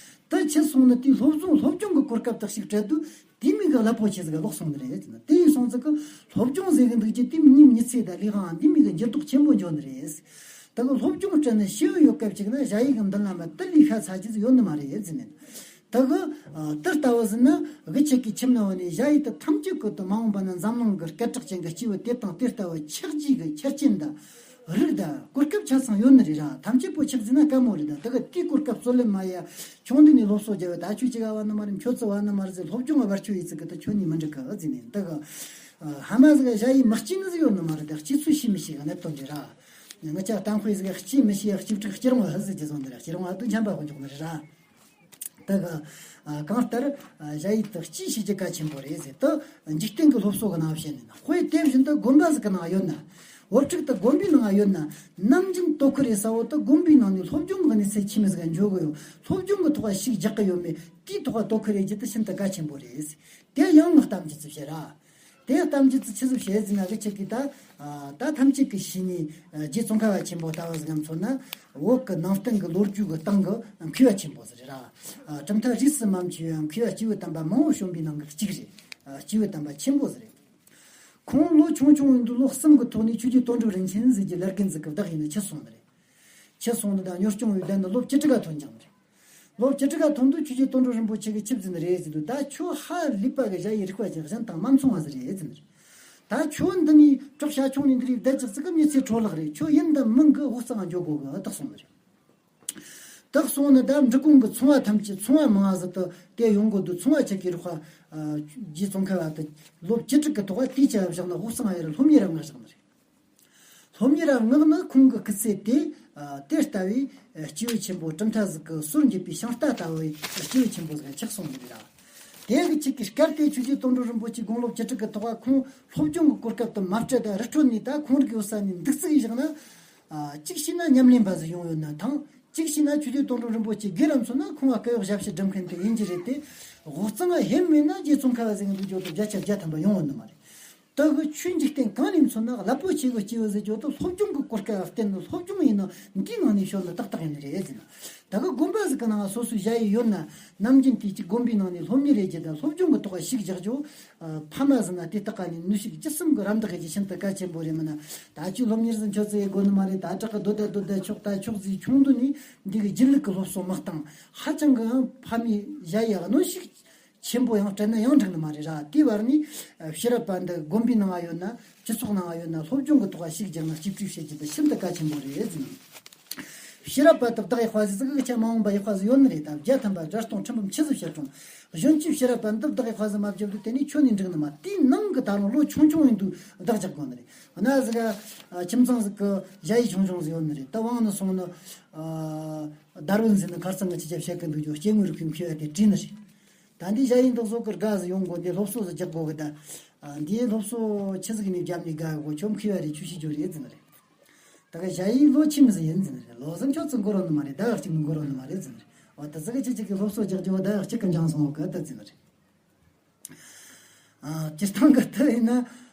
དེ་ཁྱི་སོང་ནི་དེའི་སློབ་སྦྱོང་སློབ་སྦྱོང་གི་གོ་སྐབས་དག་ཞིག་སྤྲད་དུས་དེ་མོ་གི་རླབས་པོ་ཆེ་ཟིག་ལོག་སོང་ནི་རེད་ཟེར་ནས། དེ་ཡིན་སོང་ཙི་གི་སློབ་སྦྱོང་ཟེར་གི་འདུག་རྒྱུ་དེ་མོ་མྱི་མྱི་ཚེ་དང་ལས་དབང་དེ་མོ་གི་འགྱུར་ལྡོག་ཆེན་པོ་འབྱུང་ནི་རེད། དེ་གི་སློབ་སྦྱོང་སྤྲད་ནས་ཤེས་ཡོན་ཡོད་སྐབས་ཅིག་ན་ཞ་ཡི་གི་མདུན་ལམ་མ་དེ་ལས་ཤ་ཚ་རྒྱུ་ཟིག་ཡོད་ནི་མ་རེད་ཟེར་ནས། དེ་གི་དེ་ལྟ་བུ་ཟིན་ན་གི་ཁྱེད་ཀྱི་ཁྱིམ་ནང་ནས་ཞ་ཡི་དེ་ཐམས་ཅད་ཀྱི་དུ་མ་འོངས་པ་ན་འཛམ་གླིང་གི་སྐད་གྲགས་ཅན་གི་སྐྱེས་བུ་དེ་དང་དེ་ལྟ་བུ་ཆགས་རྒྱུ་གི་ཆ་རྐྱེན་དང་། རིགས་དང་གོ་སྐབས་ཆ་ཚང་ཡོད་ནི་རེད་ར། ཐམས་ཅད་པོ་ཆགས་ཟིན་ན་དཀའ་མོ་རེད། ད་དེ་གི་དེའི་གོ་སྐབས་རྩོད་ལེན་མ་ཡ། ཆུང་དུས་ནས་སློབ་གསོ་རྒྱབ་པ་ད་ཁྱོད་ཅིག་ཨ་བ་ནི་མ་རེད། ཁྱོད་ཚོ་བ་ནི་མ་རེད་ཟེར། སློབ་སྦྱོང་བ་བར་ཆོད་ཡིན་ཚིག་གི་ད་ཁྱོད་ནི་མི་འགྲིག་གི་ཟེར་ནས་འདི་གི་ཧ་མ་ཟིག་ཞ་ཡི་མི་གཅིག་ནི་ཟིག་ཡོད་ནི་མ་རེད། ད་སྐྱེས་ཚུལ་ཤེས་མི་ཤེས་གི་གནད་དོན་རེད་ར། ང་ཅག་གཏམ་དཔེ་ཟིག་གཅིག་མི་ཤེས་གཅིག་དྲུག་སྐྱིད་རང་བ་ཧི་ཟེར་གྱི་བཟོ་འདི་ར། སྐྱིད་རང་བ་དུ་འཆམ་པ་གོ་འཇོག་ནི་རེད་ར། ད་ག་ཨ་གང་ལྟར་ཨ་ཞ་ཡི་དག་ཅི་ཞིག་གི་གལ་ཆེན་པོ་རེད་ཟེར། ད་འཇིག་རྟེན་གྱི་སློབ་གསོ་གི་ནང་བཤད་ནས་ན། དཔེ་དེ་བཞིན་དུ་དགོན་པ་ཟིག་གི་ནང་ཡོད་ན། བུ་ཕྲུག་དག་དགོན་པའི་ནང་ཡོད་ན། ནམ་རྒྱུན་དོ་ཁུར་རེ་ཟ་བོ་དག་དགོན་པའི་ནང་ནས་སློབ་སྦྱོང་གི་གནས་ཚད་ཆི་མོ་ཟིག་འཇོག་གི་ཡོད། སློབ་སྦྱོང་གི་ཐོག་ཤུགས་རྒྱག་གི་ཡོད་མེད་དེའི་ཐོག་དོ་ཁུར་རེ་རྒྱུ་དེ་ཤིན་ཏུ་གལ་ཆེན་པོ་རེད། དེ་ཡང་ངག་གཏམ་གྱི་ཚུལ་བཤད་ར། དེ་གཏམ་རྒྱུད་ཚོ་ཆི་ཟིག་བཤད་ཟིན་ན་གི་ཆེད་ཀྱི་ད། ད་ཐམས་ཅད་ཀྱི་ཤེས་ནི། རྗེ་ཙོང་ཁ་བ་ཆེན་པོ་ལྟ་བུ་ཟིག་མཚོན་ན། བོད་ཀྱི་ནང་བསྟན་གྱི་ལོ་རྒྱུས་ཀྱི་སྟེང་གི་མཁས་པ་ཆེན་པོ་ཟིག་རེད་ར། གྲུབ་མཐའ་རིས་སུ་མ་མཆིས་པའི་མཁས་པ་སྐྱེས་བུ་དམ་པ་མང་བོ་བྱོན་པའི་ནང་གི་གཅིག་རེད། སྐྱེས་བུ་དམ་པ་ཆེན་པོ་ཟིག་རེད། ཁོང་ལོ་ཆུང་ཆུང་ཡིན་དུས་ལོ་གསུམ་གྱི་ཐོག་ནས་ཆོས་རྗེ་དོན་གྲུབ་རིན་ཆེན་ཟེར་གྱི་ལར་རྒན་ཟིག་གི་བདག་ཡིན་ན་ཁྱི་སོང་ནི་རེད། ཁྱི་སོང་ནི་དང་གཉོར་སྐྱོང་བའི་བདག་ནི་ལོ་བཅུ་དྲུག་ག་ཐོན་ཀྱང་ནི་རེད། ལོ་བཅུ་དྲུག་ག་ཐོན་དུས་ཆོས་རྗེ་དོན་གྲུབ་རིན་པོ་ཆེ་གི་ཆིབས་འཛིན་རེད་ཟེར་དུས། ད་ཁྱོད་ཧ་ལས་པ་གི་ཞ་ཡི་རིག་པ་ཅན་གཞན་དང་མ་མཚུངས་པ་ཟིག་རེད་ཟེར་ནི་རེད། ད་ཁྱོད་འདི་ནས་གྲོགས་ཤ་ཆུང་ནས་འདི་རིགས་བསྡད་ཅིག་ཙི་གི་མྱི་ཚེ་འཕྲོ་བརླག་རེད། ཁྱོད་ཡིན་དང་མིན་གི་འོག་ཚང་འགྱོ་དགོ་གི་དག་སོང་ནི་རེད། དག་སོང་ནི་ད་འབྲི་གུང་གི་ཚོང་བ་ཐམས་ཅད་ཚོང་བ་མང་ཟིག་ཏུ་དེ་ཡོང་གོ་དུས། ཚོང་བ་ཆ་གི་རིག་པ་རྗེ་ཙོང་ཁ་བ་དེ་ལོ་བཅུ་དྲུག་གི་ཐོག་དེའི་ཆ་བཞག་ན་འོག་ཚང་ཡར་སློབ་གཉེར་ར་མངགས་བཞག་ནི་རེད། སློབ་གཉེར་ར་མངགས་ནི་ཁོང་གི་སྐུ་ཚེ་དེ། དེ་ལྟ་བུའི་སྐྱེས་བུ་ཆེན་པོ་གྲུབ་མཐའ་ཟིག་གི་ཟུར་འགྱུར་བའི་ཤིང་རྟ་ལྟ་བུའི་སྐྱེས་བུ་ཆེན་པོ་ཟིག་ཆགས་སོང་ནི་རེད། དེ་གི་ཆེད་ཀྱི་སྐབས་དེ་ཆོས་རྗེ་དོན་གྲུབ་རིན་པོ་ཆེ་དགུང་ལོ་བཅུ་དྲུག་གི་ཐོག་ཁོང་སློབ་སྦྱོང་གི་གོ་སྐབས་དུ་མ་སྤྲད་དང་རི་ཁྲོད་ནས་ད་ཁོང་རིགས་ཡོད་ས་ནས་འདུག་རྩིས་བཞག་ན། གཅིག་བྱས་ན་ཉམས་ལེན་པ་ཟིག་ཡོང་ཡོད་ན་ཐང་། གཅིག་བྱས་ན་ཆོས་རྗེ་དོན་གྲུབ་རིན་པོ་ཆེ་སྒེར་ར་མཚོན་ན་ཁོང་ང་སྐུ་གཡོག་ཞབས་ཕྱི་སྒྲུབ་མཁན་དེ་ཡིན་གྱི་རེད་དེ། འོག་ཚང་ང་ཧེ་མེད་ན་རྗེ་ཙོང་ཁ་བ་ཟིག་འདུག་རྒྱུ་དུ་བརྒྱ་ཆ་བརྒྱ་ཐམ་པ་ཡོང་བ་ནི་མ་རེད། ད་གི་ཆོས་འཇིག་རྟེན་གང་ནས་མཚོན་ན་རླབས་པོ་ཆེ་གི་སྐྱེས་བུ་ཟེར་རྒྱུ་དུ་སློབ་སྦྱོང་གི་གོ་སྐབས་བརྟེན་ནས། སློབ་སྦྱོང་ཡིན་ན་འདིའི་ནང་ནས་ཤོར་ནི་ཏག་ཏག་ཡིན་ནི་རེད་ཟེར་ན། ད་གི་དགོན་པ་ཟིག་གི་ནང་སོ་སོའི་ཞ་ཡི་ཡོད་ན། ནམ་རྒྱུན་དེ་གཅིག་དགོན་པའི་ནང་ནས་སློབ་གཉེར་རེ་རྒྱུ་དང་སློབ་སྦྱོང་གི་ཐོག་ཤུགས་རྒྱག་རྒྱུ། ཕ་མ་ཟིག་ན་དེ་ལྟ་ག་ནས་ནུས་ཤུགས་ཇི་གསུམ་གི་རམ་འདེགས་རྒྱུ་ཤིན་ཏུ་གལ་ཆེན་པོ་རེད། མིན་ན་ད་ཁྱོད་སློབ་གཉེར་ཟིག་ཁྱོད་ཚོས་དགོ་ནི་མ་རེད། ད་དྲག་གི་སྡོད་ད་སྡོད་ད་ཆོག་ད་ཆོག་ཟིག་ཆུང་དུས་ནས་འདི་གི་སྒྱིད་ལུག་གི་སློབ་གསོ་མ་བཏང་། ཧ་ཅང་གི་ཡང་ཕ་མའི་ཞ་ཡི་གནོན་ཤུགས་ཆེན་པོ་ཡང་སྤྲད་ན་ཡང་འགྲིག་ནི་མ་རེད་ར། དེའི་བར་ནས་ཕྱི་རབས་པ་འདི་དགོན་པའི་ནང་ང་ཡོད་ན། སྤྱི་ཚོགས་ནང་ང་ཡོད་ན། སློབ་སྦྱོང་གི་ཐོག་ཤུགས་རྒྱག་ན་གཅེས་སྤྲས་བྱེད་རྒྱུ་དེ་ཤིན་ཏུ་གལ་ཆེན་པོ་རེད་ཟེར་ནས། ཕྱི་རབས་པ་དང་བདག་གི་དཔེ་ཟིག་ཟིག་གི་ཆ་མ་འོངས་པ་ཡི་དཔེ་ཟིག་ཡོད་ནི་རེད། ད་བརྒྱ་ཐམ་པ་དགྲ་སྟོང་ཁྲི་འབུམ་ཆུ་ཟིག་ཕྱིར་གྲོང་གཞོན་སྐྱེས་ཕྱི་རབས་པ་འདི་བདག་གི་དཔེ་ཟིག་མ་བརྒྱབ་དུས་དེ་ནས་ཁྱོད་ནས་འགྲིག་ནི་མ། དེའི་ནང་གི་ད་རུང་ལོ་ཆུང་ཆུང་ཡིན་དུས་བདག་རྒྱག་དགོས་ནི་རེད། གནའ་ཟིག་ག་ཁྱིམ་ཚང་ཟིག་གི་ཞ་ཡི་ཆུང་ཆུང་ཟིག་ཡོད་ནི་རེད། ད་དབང་ནི་སོང་ནི། ཨ། དར་བུན་ཟིག་ནི་ཁར་ཚང་གི་ཅི་བྱ་བྱེད་གི་འདུག་རྒྱུ་སྐྱེ་དངོས་རིགས་ཀྱི་མཁས་པ་དེ་བྲིས་ནི་རེད། ད་འདི་ཞ་ཡི་འདི་བཟོ་གི་དགའ་ཟིག་ཡོང་དགོས། འདི་སློབ་གསོ་ཟིག་རྒྱག་དགོས་གི། ད་འདི་སློབ་གསོ་ཆི་ཟིག་ནས་བརྒྱབ་ནས་དགའ་གོ། ཁྱོད་མཁས་པ་རེད། ཁྱོད་ཤེས་རྒྱུ་རེད་ཟེར་ནི་རེད། ད་ག་ཞ་ཡི་ལོ་ཆི་མི་ཟིག་ཡིན་ཟེར་ནི་རེད། ལོ་ཟིག་ཁྱོད་ཚོ་འགོར་རོ་ནི་མ་རེད། ཟླ་གཅིག་མི་འགོར་རོ་ནི་མ་རེད་ཟེར་ནི་རེད། འོ་ད་ཟིག་གི་ཅི་ཅིག་གི་སློབ་གསོ་རྒྱག་རྒྱུ་བོ་ཟླ་གཅིག་གི་འགྱངས་སོང་བ་གི་ད་ཟེར་ནི་རེད། ཨ། སྤྱིར་བཏང་གི་ད་ཡིན་ན།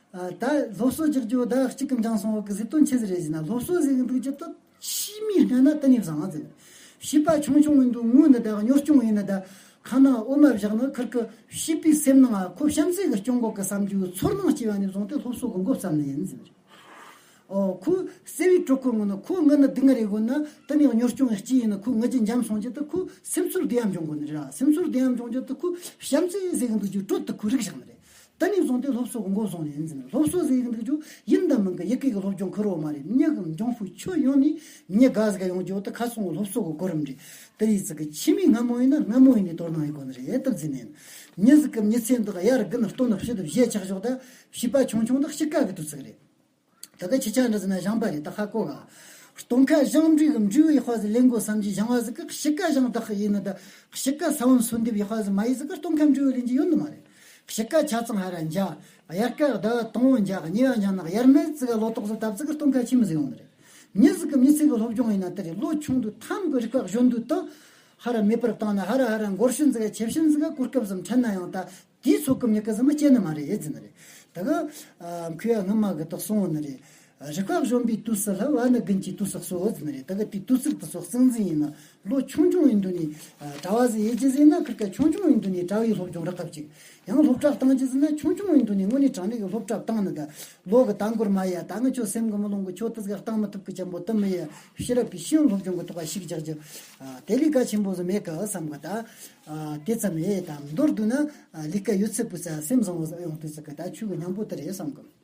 ཨ། ད་སློབ་གསོ་རྒྱག་རྒྱུ་ཟླ་གཅིག་གི་འགྱངས་སོང་བ་གི་ཟེར་དོན་ཆི་ཟིག་རེད་ཟེར་ན། སློབ་གསོ་ཟེར་གི་འདུག་རྒྱུ་ད་ཕྱི་མིག་བལྟས་ན་གཏན་ནས་བཟང་ང་ཟེར། བྱིས་པ་ཆུང་ཆུང་ཡིན་དུས་ངུ་ནི་ད་གཉོར་སྐྱོང་ཡིན་ནི་ད། ཁ་ནང་འོ་མ་བཞག་ནི་ཁིར་གི་བྱིས་པའི་སེམས་ནང་ཁོ་བྱམས་བརྩེ་གི་སྐྱོང་དགོས་གི་བསམ་རྒྱུ་ཚོར་སྣང་སྐྱེ་བ་ནས་བཟུང་སྟེ་སློབ་གསོ་གི་འགོ་བརྩམས་ནི་ཡིན་ཟེར། ཨོ། ཁོ་བརྩེ་བའི་དྲུག་གི་ངོ་ནས་ཁོ་ངུ་ནི་སྡུག་བསྔལ་རེད་གོ་ན། དེ་ནས་གཉོར་སྐྱོང་གི་སྐྱེས་ཡིན་ན་ཁོ་ངུ་རྒྱུ་འཇམ་སོང་རྒྱུ་དེ་ཁོ་སེམས་ཚོར་བདེ་བ་འབྱུང་གོ་ནི་རེད། སེམས་ཚོར་བདེ་བ་འབྱུང་རྒྱུ་དེ་ཁོ་བྱམས་བརྩེ་ཟེར་གི་འདུག་རྒྱུ་དྲོད་དེ་ཁོ་རིག་བཞག་ནི་རེད། དེ་ནས་བཟུང་སྟེ་སློབ་གསོ་གི་འགོ་བཟུང་ནི་ཡིན་ཟེར། སློབ་གསོ་ཟེར་གི་འདུག་རྒྱུ་ཡིན་དང་མིན་གི་ཡི་གེ་གི་སློབ་སྦྱོང་ཁེར་རོ་མ་རེད། མྱི་གི་འབྱུང་ཁུངས་ཁྱོན་ཡོངས་ནས་མྱི་དགའ་ཟིག་ཡོང་རྒྱུ་དེ་ཁ་སང་གི་སློབ་གསོ་གི་གོ་རིམ་རེད། དེ་ཡིན་ཙི་གི་ཁྱིམ་མི་སྔ་མོ་ཡིན་ན་སྔ་མོ་ཡིན་ནས་དོ་སྣང་ཡེད་དགོས་ནི་རེད། དེ་ཟེར་ནས་མྱི་ཟིག་གི་མྱི་ཚེ་འདི་གཡར་དགུན་སྟོན་ཕྱི་དུ་བཞེས་ཆགས་ཞོག་ད་བྱིས་པ་ཆུང་ཆུང་དག་དཔྱིད་ཀ་གི་དུས་ཚིགས་རེད། ད་ག་ཁྱི་ཆ་འདྲ་ཟེར་ན་ཞིང་པ་རེད། ད་ཧ་གོ་ག་སྟོན་ཁ་ཞིང་འབྲས་གི་འབྲས་བུ་ཡི་དཔེ་ཟིག་ལེན་དགོས་བསམ་གྱི་ཞིང་བ་ཟིག་གི་དཔྱིད་ཀ་ཞིང་བདག་ཡིན་ནི་ད། དཔྱིད་ཀ་ས་བོན་སོན་འདེབས་ཡི་དཔེ་ཟིག་མ་ཡི་ཟིག་གི་སྟོན་ཁ་འབྲས་བུ་ལེན་གྱི་ཡོད་ནི་མ་རེད། དཔྱིད་ཀ་ཆ་ཚང་ཧ་ར་འཇའ། དབྱར་ཀ་ཟླ་བ་དང་བོ་འཇའ་གི་གཉིས་པ་འཇའ་ནག་དབྱར་མེད་ཟིག་ག་ལོ་ཏོག་ཟིག་བཏབ་ཟིག་གི་སྟོན་ཁ་ཆི་མི་ཟིག་ཡོང་ནི་རེད། མྱི་ཟིག་གི་མྱི་ཚེ་གི་སློབ་སྦྱོང་ཡིན་ན་དེ་རེད། ལོ་ཆུང་དུས་ཐམ་གི་རིག་པ་གཞོན་དུས་དང་ཧ་ར་ཧ་ར་འགོར་ཤུན་ཟིག་ག་ཆེ་ཤུན་ཟིག་ག་གོ་སྐབས་ཟིག་འཕྲད་ན་ཡང་ད། དེའི་ཚོད་སྐབས་མྱི་གི་ཟིག་མི་སྐྱེ་ནི་མ་རེད་ཟེར་ནི་རེད། ད་གི། ཨ། མཁས་པ་སྔ་མ་གི་དག་གསུངས་ནི་རེད། རིག་པ་གཞོན་པའི་དུས་སུ་སླབ། བ་ནི་དགུན་གྱི་དུས་སུ་གསོ་ཟེར་ནི་རེད། ད་གི་དེའི་དུས་ཚིགས་དེ་ཚོ་གཙང་འཛིན་ཡིན་ན། ལོ་ཆུང་ཆུང་ཡིན་དུས་ནས་གྲྭ་བ་ཟིག་ཡེད་རྒྱུ་ཟིག་ཡིན་ན། ཁིར་ཀ་ཆུང་ཆུང་ཡིན་དུས་ནས་གྲྭ་བའི་སློབ་སྦྱོང་རག་ག་བཅུག་ཡང་སློབ་གྲྭ་བཏང་རྒྱུ་ཟིག་ན་ཆུང་ཆུང་ཡིན་དུས་ནས་དངོས་གནས་དྲང་གནས་ཀྱི་སློབ་གྲྭ་བཏང་ནི་ད། ལོ་གི་ད་འགོར་མ་ཡ། ད་ང་ཁྱོད་སེམས་གི་མི་ལོང་གི། ཁྱོད་དེ་ཟིག་བཏང་མི་ཐུབ་གི་ཅན་པོ་དུ་མི་ཡ། ཕྱི་རབས་པའི་ཤེས་ཡོན་སློབ་སྦྱོང་གི་ཐོག་ལ་ཤུགས་རྒྱག་རྒྱུ། ཨ། དེ་ལས་གལ་ཆེན་པོ་ཟིག་མེད་གི་བསམ་གི་ད། ཨ། དེ་ཙམ་ཡེད་དམ་མདོར་བསྡུ་ན། ཨ། ལས་ཀ་ཡོད་ཚད་པོ་ཚ་སེམས་བཟང་བོ་ཟིག་ཡོང་དུས་ཟིག་གི་ད་ཆོས་གི་སྙིང་པོ་དེ་རེད་བསམ་གི།